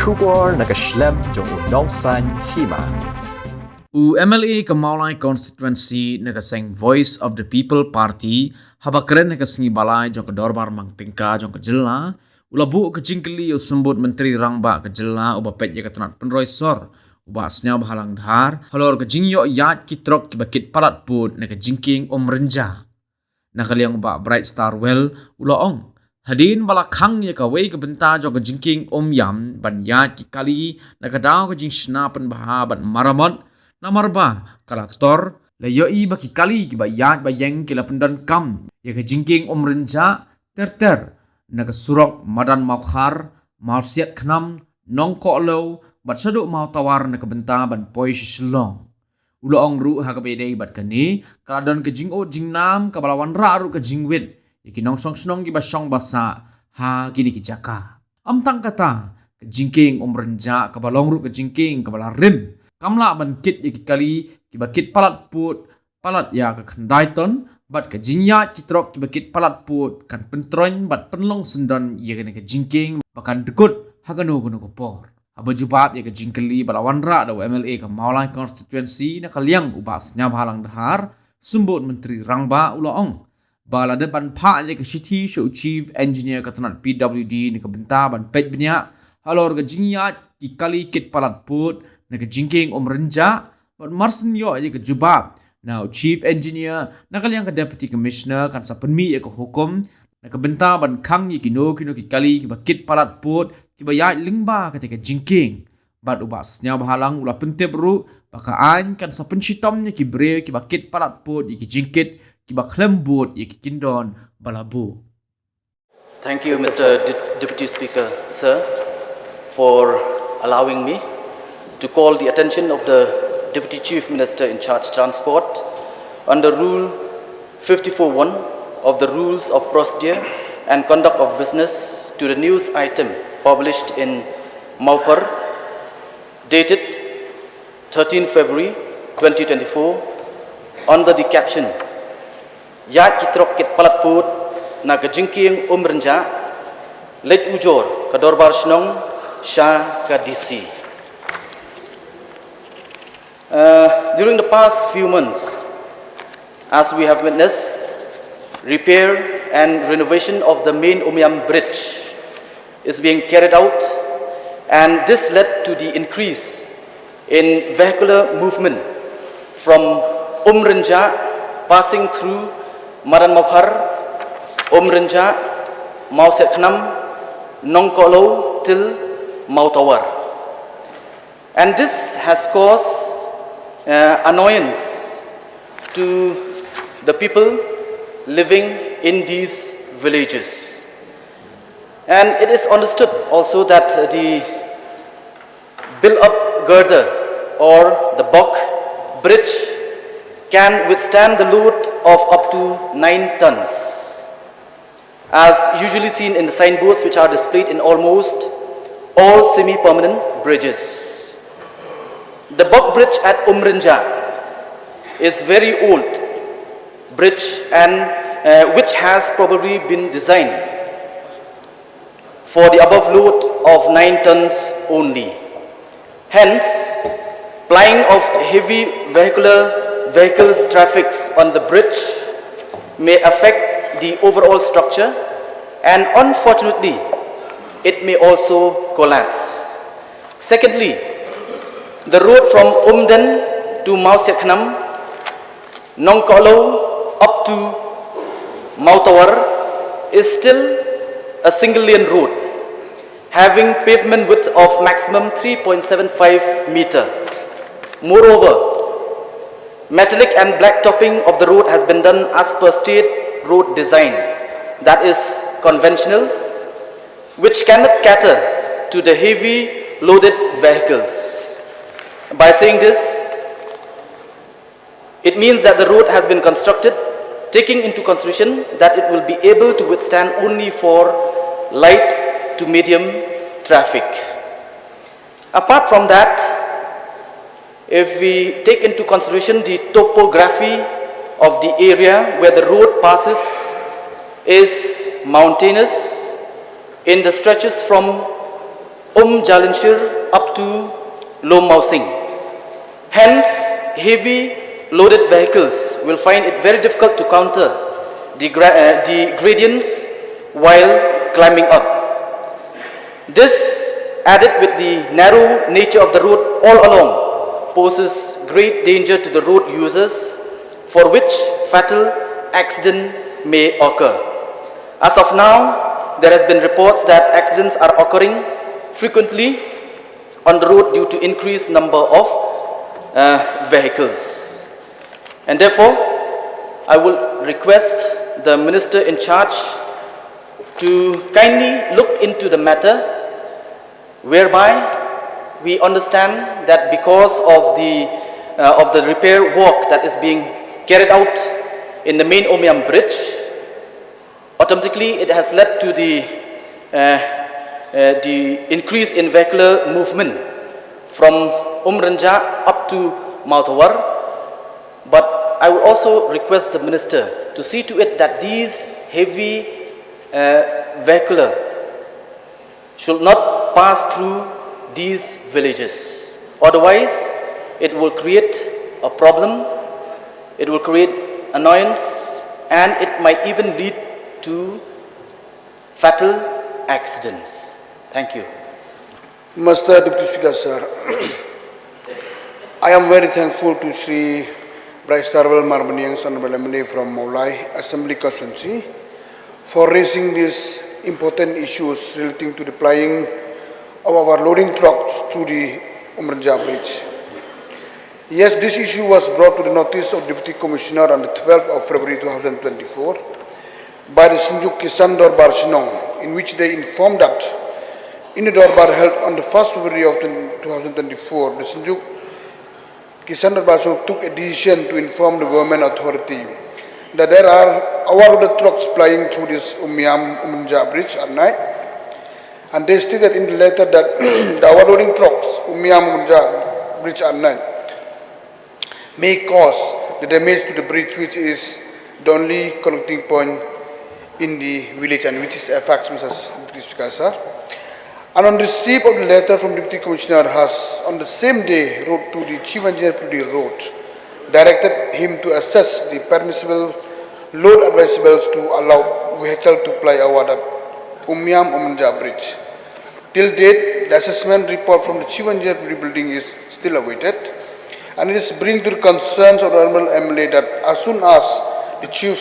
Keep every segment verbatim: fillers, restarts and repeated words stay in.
Khubor na ka shlem jong u Nongsaiñ Hima. U M L A ka Mawlai Constituency na ka seng Voice of the People Party, haba kren ha ka sngi Balai jong ka Dorbar Mang Tyngka jong ka jylla, u la buh ka jingkylli ïa u Symbud Myntri Rangbah ka jylla uba peit ïa ka tnat pynroi sor, u Bah Sniawbhalang Dhar, halor ka jingïoh ïaid ki trok kiba kit palat pud na ka jingkieng Umrynjah. Na ka liang u Bah Bright Star Well u la ong, hadien ba la khang ïa kawei ka bynta jong ka jingkieng Umïam ban ïaid ki kali na ka daw ka jingshna pynbha bad maramot, namar ba ka la tor, la ïohi ba ki kali kiba ïaid ba ïeng ki la pyndonkam ïa ka jingkieng Umrynjah ter ter na ka surok Madan Mawkhar, Mawsiat Khnam, Nongkohlew bad shaduh Mawtawar na ka bynta ban poi sha Shillong. U la ong ruh ha kaba ïadei bad kane, ka la don ka jingud jingnam kaba la wanrah ruh ka jingwit ïa ki nongshong shnong kiba shong ba sah ha kine ki jaka. Ym tang kata, ka jingkieng Umrynjah kaba long ruh ka jingkieng kaba la rim, kam lah ban kit ïa ki kali kiba kit palat pud, palat ïa ka khyndai ton, bad ka jingïaid ki trok kiba kit palat pud kan pyntroiñ bad pynlong syndon ïa kane ka jingkieng ba kan dkut ha kano kano ka por. Haba jubab ïa ka jingkylli ba la wanrah da u M L A ka Mawlai Constituency na ka liang u Bah Sniawbhalang Dhar, Symbud Myntri Rangbah u la ong ba la dep ban phah ïa ka shithi sha u Chief Engineer ka tnat P W D na ka bynta ban peit bniah halor ka jingïaid ki kali kit palat pud na ka jingkieng Umrynjah, bad marshen ïoh ïa ka jubab na u Chief Engineer, na ka liang ka Deputy Commissioner kan sa pynmih ïa ka hukum na ka bynta ban khang ïa kino kino ki kali kiba kit palat pud kiba ïaid lyngba kata ka jingkieng. Bad u Bah Sniawbhalang u la pyntip ruh ba ka aiñ kan sa pynshitom ïa ki briew kiba kit palat pud ïa ki jingkit kiba khlem bud ïa ki kyndon ba la buh. Thank you, Mister De- Deputy Speaker, sir, for allowing me to call the attention of the Deputy Chief Minister in charge transport under Rule fifty-four one of the Rules of Procedure and Conduct of Business to the news item published in Mawkhar, dated thirteenth February twenty twenty-four, under the caption Ïaid ki trok kit palat pud na ka jingkieng Umrynjah, leit ujor ka dorbar shnong sha ka D C. Uh, during the past few months, as we have witnessed, repair and renovation of the main Umiam Bridge is being carried out, and this led to the increase in vehicular movement from Umrynjah, passing through Madan Mawkhar, Umrynjah, Mawsiat Khnam, Nongkohlew till Mawtawar. And this has caused uh, annoyance to the people living in these villages. And it is understood also that the build-up girder or the bog bridge can withstand the load of up to nine tons, as usually seen in the signboards which are displayed in almost all semi-permanent bridges. The bog bridge at Umrynjah is very old bridge and uh, which has probably been designed for the above load of nine tons only. Hence, plying of heavy vehicular vehicles traffics on the bridge may affect the overall structure and unfortunately, it may also collapse. Secondly, the road from Umden to Mawsiat Khnam Nongkohlew up to Mawtawar is still a single lane road, having pavement width of maximum three point seven five meter. Moreover, metallic and black topping of the road has been done as per state road design, that is conventional, which cannot cater to the heavy loaded vehicles. By saying this, it means that the road has been constructed taking into consideration that it will be able to withstand only for light to medium traffic. Apart from that, if we take into consideration the topography of the area where the road passes is mountainous in the stretches from Um Jalinshir up to Lommausing. Hence, heavy loaded vehicles will find it very difficult to counter the, gra- uh, the gradients while climbing up. This, added with the narrow nature of the road all along, poses great danger to the road users, for which fatal accident may occur. As of now, there has been reports that accidents are occurring frequently on the road due to increased number of uh, vehicles. And therefore, I will request the minister in charge to kindly look into the matter, whereby we understand that because of the uh, of the repair work that is being carried out in the main Umiam bridge, automatically it has led to the uh, uh, the increase in vehicular movement from Umrynjah up to Mawtawar. But I would also request the minister to see to it that these heavy uh, vehicular should not pass through these villages. Otherwise, it will create a problem, it will create annoyance, and it might even lead to fatal accidents. Thank you. Mister Deputy Speaker, sir, I am very thankful to Shri Brightstarwell Marbaniang, Honorable M L A from Mawlai Assembly Constituency, for raising these important issues relating to the plying of our loading trucks through the Umrynjah Bridge. Yes, this issue was brought to the notice of Deputy Commissioner on the twelfth of February two thousand twenty-four by the Synjuk Kisan Dorbar Shillong, in which they informed that in the Dorbar held on the first February of two thousand twenty-four, the Synjuk Kisan Dorbar Shillong took a decision to inform the government authority that there are our trucks plying through this Umiam Umrynjah bridge at night. And they stated in the letter that the overloading trucks, Umiam Umrynjah bridge at night, may cause the damage to the bridge, which is the only connecting point in the village, and which is a fact, Mister Deputy Speaker, sir. And on receipt of the letter from Deputy Commissioner has, on the same day, wrote to the Chief Engineer P W D Road, directed him to assess the permissible load admissibles to allow vehicle to ply over the Umiam Umrynjah bridge. Till date, the assessment report from the Chief Engineer P W D building is still awaited, and it is bring to the concerns of the Honorable M L A that as soon as the Chief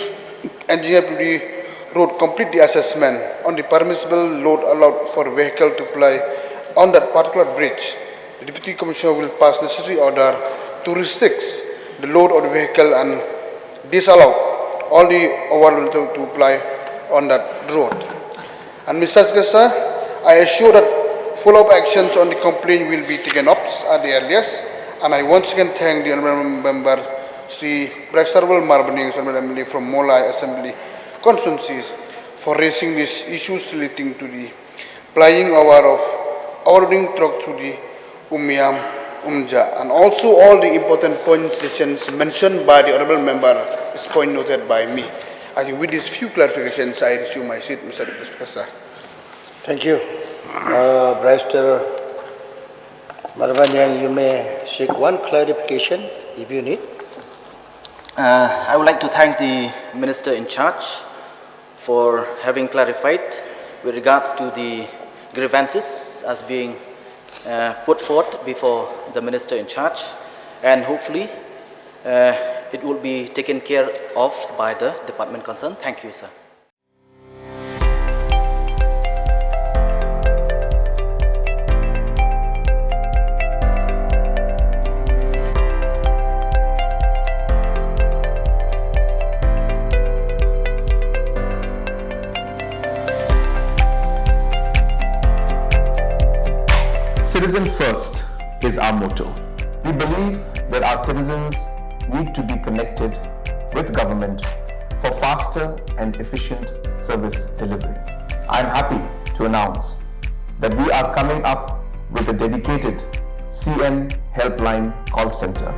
Engineer P W D Road complete the assessment on the permissible load allowed for vehicle to ply on that particular bridge, the Deputy Commissioner will pass necessary order to restrict the load of the vehicle and disallow all the overload to, to ply on that road. And Mister Speaker, sir, I assure that follow-up actions on the complaint will be taken up at the earliest. And I once again thank the Honorable Member Shri Brightstarwell Marbaniang, Honorable M L A from Mawlai Assembly Constituencies, for raising these issues relating to the plying over of overloading truck through the Umiam Umrynjah, and also all the important points, suggestions mentioned by the Honorable Member is point noted by me. I think with these few clarifications, I resume my seat, Mister Deputy Speaker, sir. Thank you. Uh, Brightstarwell Marbaniang, you may seek one clarification if you need. Uh, I would like to thank the Minister in charge for having clarified with regards to the grievances as being uh, put forth before the Minister in charge, and hopefully uh, it will be taken care of by the department concerned. Thank you, sir. Citizen First is our motto. We believe that our citizens need to be connected with government for faster and efficient service delivery. I am happy to announce that we are coming up with a dedicated C M Helpline call center.